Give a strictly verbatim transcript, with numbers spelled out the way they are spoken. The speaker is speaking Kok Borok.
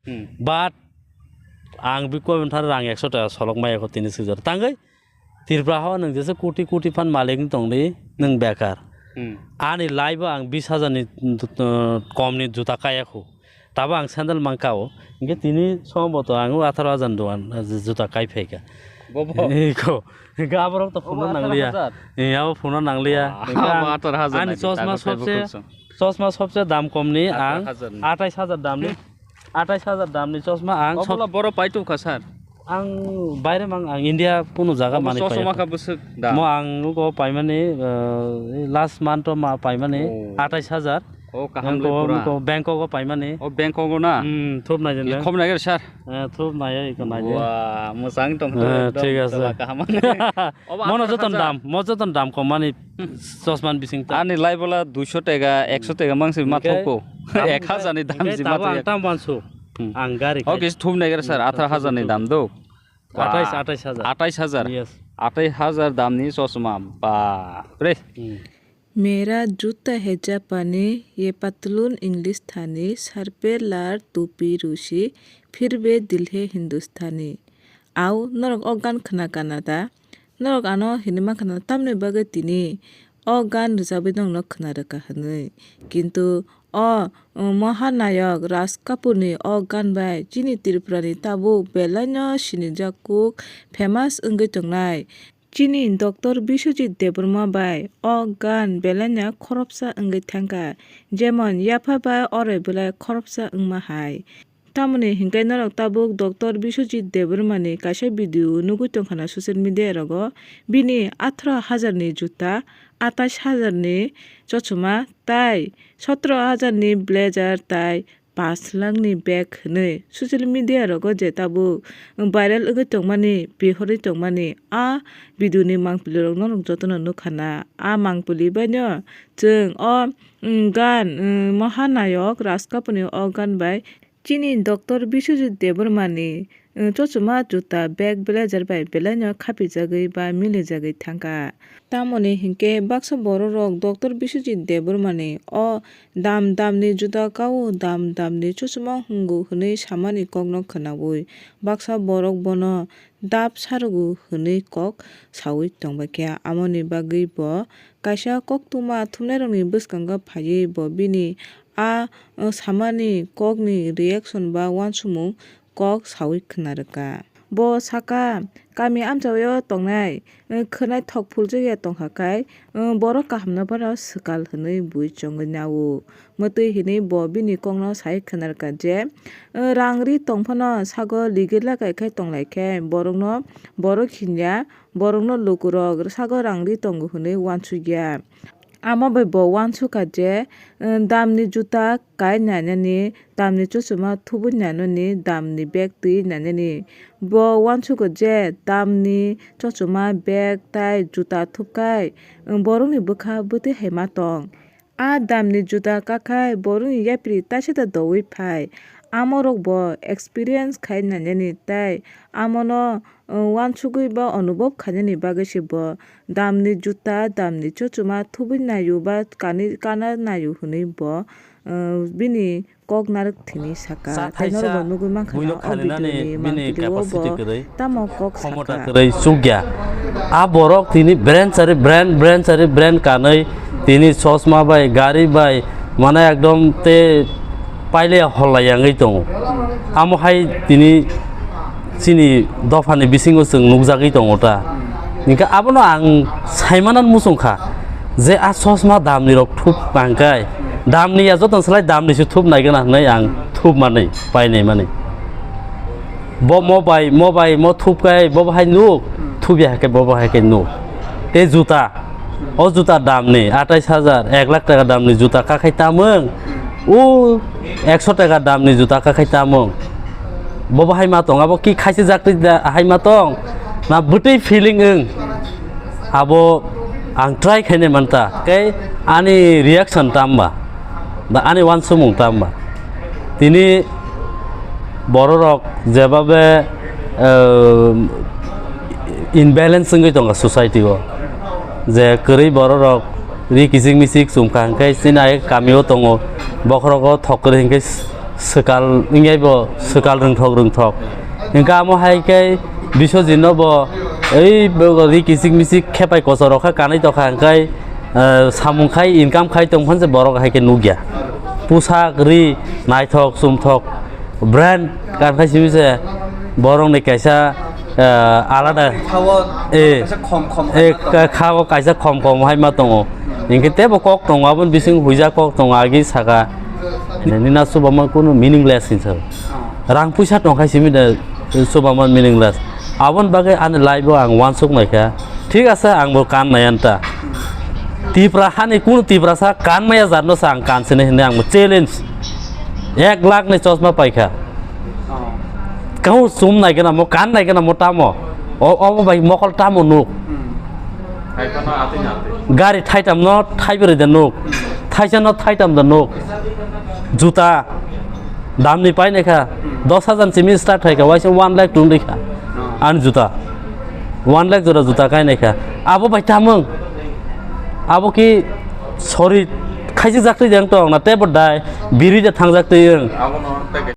Hmm. But ang bikwa bini thani rang ekso taka solok maya kho tini swijak. Tangwi Tripura hao nwng jesa koti koti phan malik wng tongdi nwng bekar. Hmm. Ani life o ang bis hajar ni, uh, kom ni juta kaya kho. Tabo ang sandal mankha o. Hinkhe tini somboto ang o atharo hajar ni dogan, uh, juta kai phaikha. Bobo. Eko. Hinkhe aborok to phunukna nangliya. Atharo hajar? Eh, abo phunukna nangliya. Hinkhe ang ani chosma sobse, chosma sobse dam kom ni ang atharo hajar ni. Athais hajar dam ni. Athais hajar dam ni chosma ang. Obola boro paitokha sir. Ang baire mang ang India kunu jaga mani chosma kha bwswk dam. Mo ang nugo paimani, uh, last month o ma paimani athais hajar. Oh, kaham le pura. Bangkok o paimani. Oh, Bangkok o na? Hmm, thup nai jene. Khom nai sir. Eh, thup nai iko nai. Wah, mwchang tong. Eh, thik ase. Kaham. Mono joton dam, mo joton dam kom mani chosma ni bising ta. Ani lai bola duiso taka, ekso taka mangsi ma thoko. Ek hajar ni dam si ma thoko. Tam bansu. Hmm. Ang gari. Okay, thum nai sir, atharo hajar ni dam do. Athais, athais hajar. Athais hajar. Yes. Athais hajar dam ni chosma. Ba, pre. Hmm. मेरा जूता है जापानी, ये पतलून इंग्लिस्तानी, सर पे लाल टोपी रूसी, फिर भी दिल है हिंदुस्तानी। Au, norok o gan khna kana da? Norok ano hinwi mankha na tamni bagwi tini o gan rwchabwi nokno khna rwkha hwnwi. Kintu o, o, Mahanayok Raj Kapoorni o gan bai chini Tripurani tabuk belaino sinijak kuk famous wngwi tongnai. Chini Doctor Biswajit Debbarma bai o gan belaino khoroksa wngwi thangkha, jemon yapha bai ore belai khoroksa wngma hai. Tamoni hinkhe norok tabuk Doctor Biswajit Debbarmani kaisa video nugwi tongkha na social media rogo, bini atharo hajar ni juta, atais hajar ni chochma tai sotro hajar ni blazer tai pash lakh ni bag hwnwi social media rogo je tabuk viral wngwi tongmani, bihorwi tongmani a video ni mangpili rok norok jotono nukha na. A mangpili baino chwng o, mm, gan, mm, Mahanayok Raj Kapoorni o gan bai chini Doctor Biswajit Debbarmani, mm, chochma, juta, bag, blazer bai belaino khapijagwi ba milijagwi thangkha. Tamoni hinkhe baksa bororok Doctor Biswajit Debbarmani o dam damni juta kao, dam damni chochma hungo hwnwi samani kokno khwnaui baksa borok bono dap sarugo hwnwi kok saui tongbaikha. Amoni bagwi bo kaisa koktwma thumnairokni bwskango phaiwi bo bini a, o, samani kokni reaction ba uansukmung kok saui khna rwkha. Bo sakha, kami amchaio tongnai, o, khwnai thok phuljakya tongkha khai, o, borok kahamno bono swkal hwnwi bui chongwi nao. Mwtwi hinwi bo bini kokno sai khna rwkha je, o, rang ri tong phano sago ligir lakai khai tong lai khe borokno borok hinya, borokno lukurok sago rang ri tongo hwnwi uansukya. Amo bai bo uansukha je, eh, damni juta kai nainani, damni chochma thubui nainani, damni bag twi nainani. Bo uansugo je damni chochma, bag tai juta thubkhai, eh, borokni bwkha bwtwi hai ma tong. A damni juta kakhai borokni yapri taisada doui phai. Amorok bo experience khai nainani tai amono, uh, uansugui ba onubhob khainani bagwi se bo damni juta, damni chochma thubui naio ba kani kana naio hwnwi bo, uh, bini kok narwk thini saka. Tei norok bo nugui mankha na o video ni mangpili o bo tamo kok saka. Kwrwi chukya. A borok tini brand sari brand, brand sari brand kanwi tini chosma bai, gari bai, mane ekdom te paile holla yangwi tongo. Amo hai tini chini dophani bisingo chwng nukjagwi tongo ta. Hinkhe abono ang saimanan muchungkha je a chosma damni rok thup nangkhe damni ya jotono slai damni se thup naigwna hinwi ang thup manwi painai mani. Bo mo bai, mo bai, mo thup kai, bo bahai nuk, thup ya ke bo bahai ke nuk. Te juta, o juta damni atais hajar, ek lakh taka damni juta kakhai tamung, o ekso taka damni juta kakhai tamung. Bo bahai ma tong, abo ki khaisi jakti da, hai ma tong, na bwtwi feeling wng. Abo ang try khainai manta, kei ani reaction tamba, ba ani uansukmung tamba. Tini bororok jebabe, eh, imbalance wngwi tongo society o, je kwrwi bororok ri kichik michik chumkha hwnkhe chini ai kami o tongo, bokhorogo thok kwrwi hwnkhe Swkal wngya bo swkal rwngthok rwngthok. Hwnkhe amo hai khe Biswajit no bo ei bo ri kichik michik khepai kochor rok kha kanwi tokha hwnkhe, eh, samung khai income khai tong phan se borok hai khe nukya. Pusak ri naithok chumthok brand kan khai simi se borok ni kaisa eh, alada. Khao eh, kaisa khom khom eh, hai ma tongo. Ka-, khao kaisa khom khom hai ma tongo. Hinkhe tebo kok tongo, aboni bising huijak kok tongo, agi saka. Nini na chubaman kunu meaningless hinsa. Oh. Rang puisa tongkhai simi da chubaman meaningless. Aboni bagwi ani life o ang wansuk naikha. Thik ase, ang bo kan nai anta. Tipra hani kunu Tiprasa kan maya jatno sa ang kan sini hinwi ang bo challenge. Ek lakh ni chosma paikha. Oh. Kau sum nai gana mo, kan nai gana mo tamo. O, obo bai mokol tamo nuk. Hmm. Gari thaitam no thaibrwi da nuk. Hmm. Thaisa no thaitam da nuk. Juta dam ni pai nai kha. Hmm. Dos hajar simi start khai kha, waisa one lakh tong di kha. Oh. Ani juta. One lakh jora juta kai nai kha. Abo bai tamung. Abo ki sorry khaisi jak twi jang tong na te bo dai biri de thang jak twi ang. Abo no